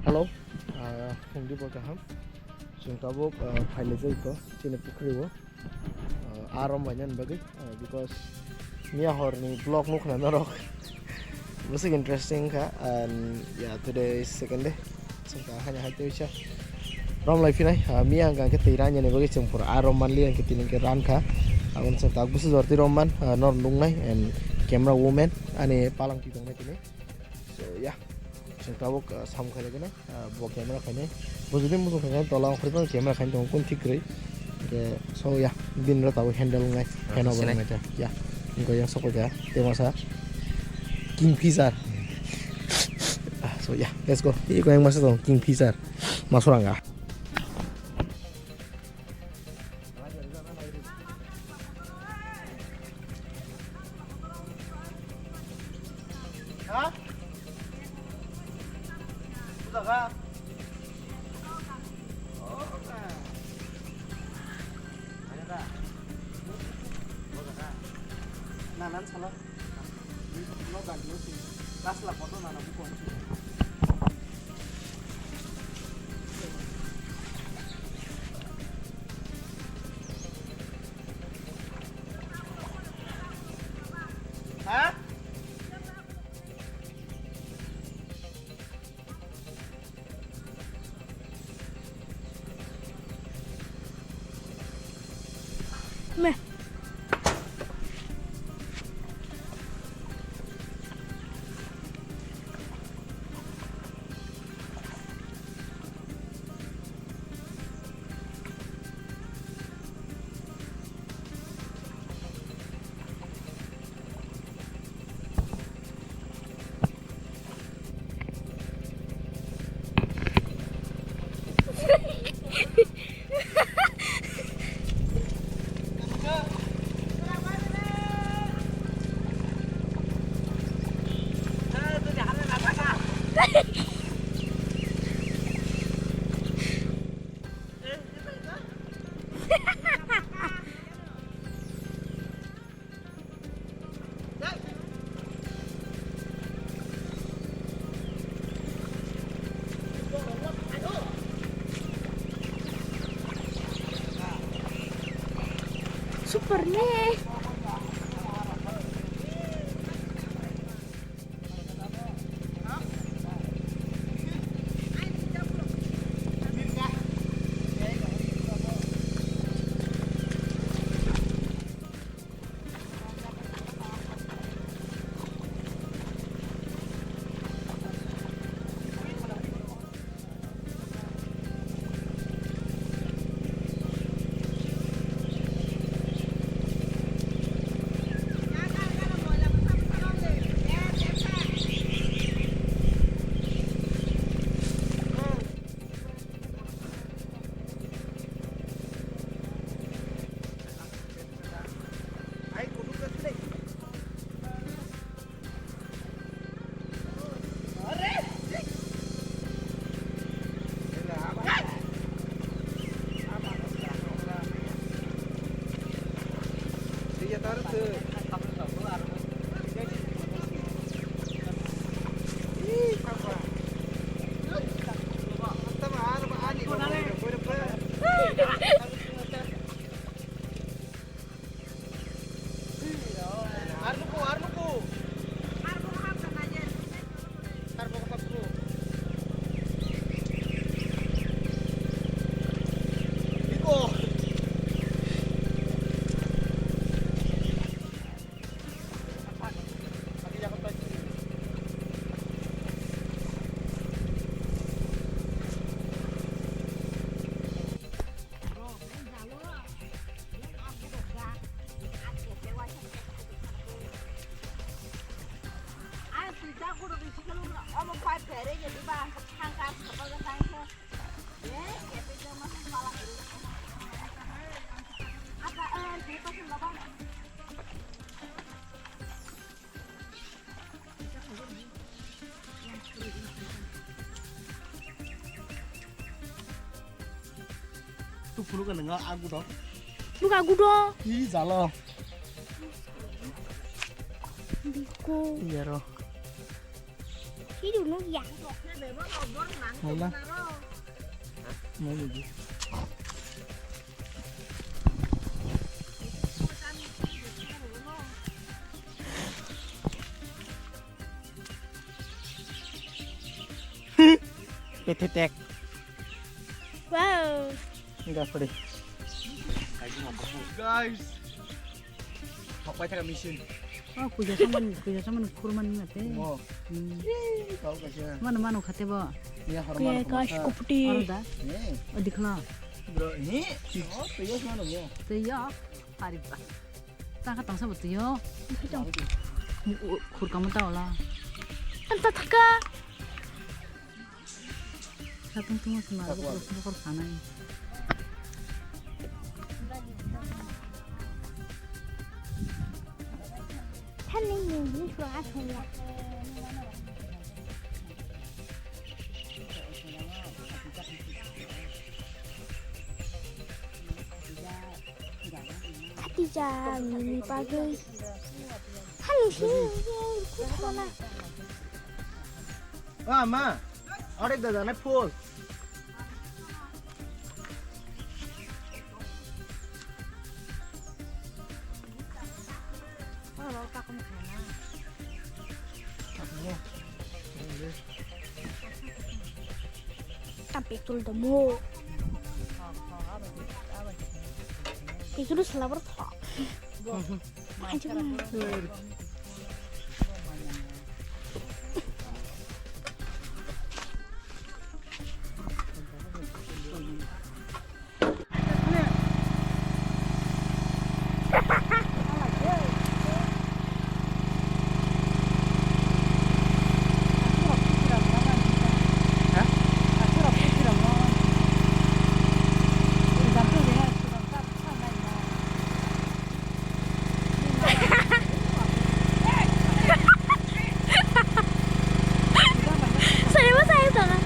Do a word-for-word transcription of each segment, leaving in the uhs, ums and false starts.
Hello, ah, phungdi bo kaham. Chwng tabuk, ah, phailai jai ko chini pukhri o. Ah, a rom bai nani bagwi, ah, because miya horni vlog nukna norok. Bwswk interesting kha, and yeah, today is second day. Chwng ta haino hai tei uisa rom lai phinai, ah, miya hwnkha khe twi ranya ni bagwi chwng pura a rom man liya hwnkhe tini hwnkhe ran kha. Aboni chwng ta bwswk jor twi rom man, ah, nor nuknai and camera woman ani palang twi tongnai tini. So yeah, chwng tabuk, ah, samung khailai gwnai, ah, bo camera khainai. Bo jodi muchung khainai tola ongkhorwi phano camera khainai tongo, kun thik kwrwi. Hwnkhe so yeah, bini rok tabuk handle wngnai, ah, hand over sinai. Wngnai ta. Yeah, wngkha yang sokol kha, tei masa Kingfisher. Ah, so yeah, let's go. Tei koi yang masa tong Kingfisher. Masuranga. Ha? Sudah kah? Oh, nah. Ada tak? Sudah kah? Nah, nanti salah. Super nih. Tu phunuk ka nwngo agu do. Nuk agu do. Ih, jalo. Biko. Iya ro. Hidu nuk ya. Wala. Mau lagi. Petetek. Wow. Enggak pedih. Guys. Hokpai thaka machine. Oh, kuya saman, kuya saman kurman ni mate. Mo. Hmm. Ih, kau kaisa. Mana mano khate bo. Iya, hormon. Kuya kaisa kuputi. Aro da. Ih. Oh, dikhla. Bro, ini. Oh, tuyo mana bo. Tuyo. Pariba. Taka tangsa bo tuyo. Khurkamu ta ola. Anta thaka. Satung tungma sima bokor bokor sanai. Thani ni ni sura asya. Khatija nini bagwi. Hani si, kuthana. Ah, ma. Arek da jane phul. Tam petrol damo. Petrol selabar tho. Saya mah saya tangan.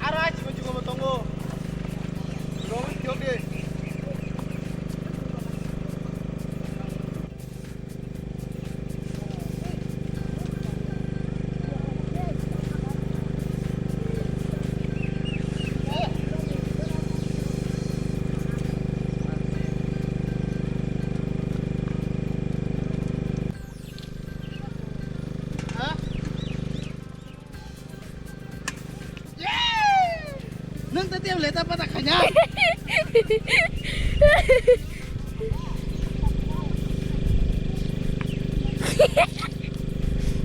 Aro a chikon chikon bo tongo. Rong wi phiyok de. Nang tadi yang leta pada kanya.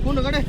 Kono kade?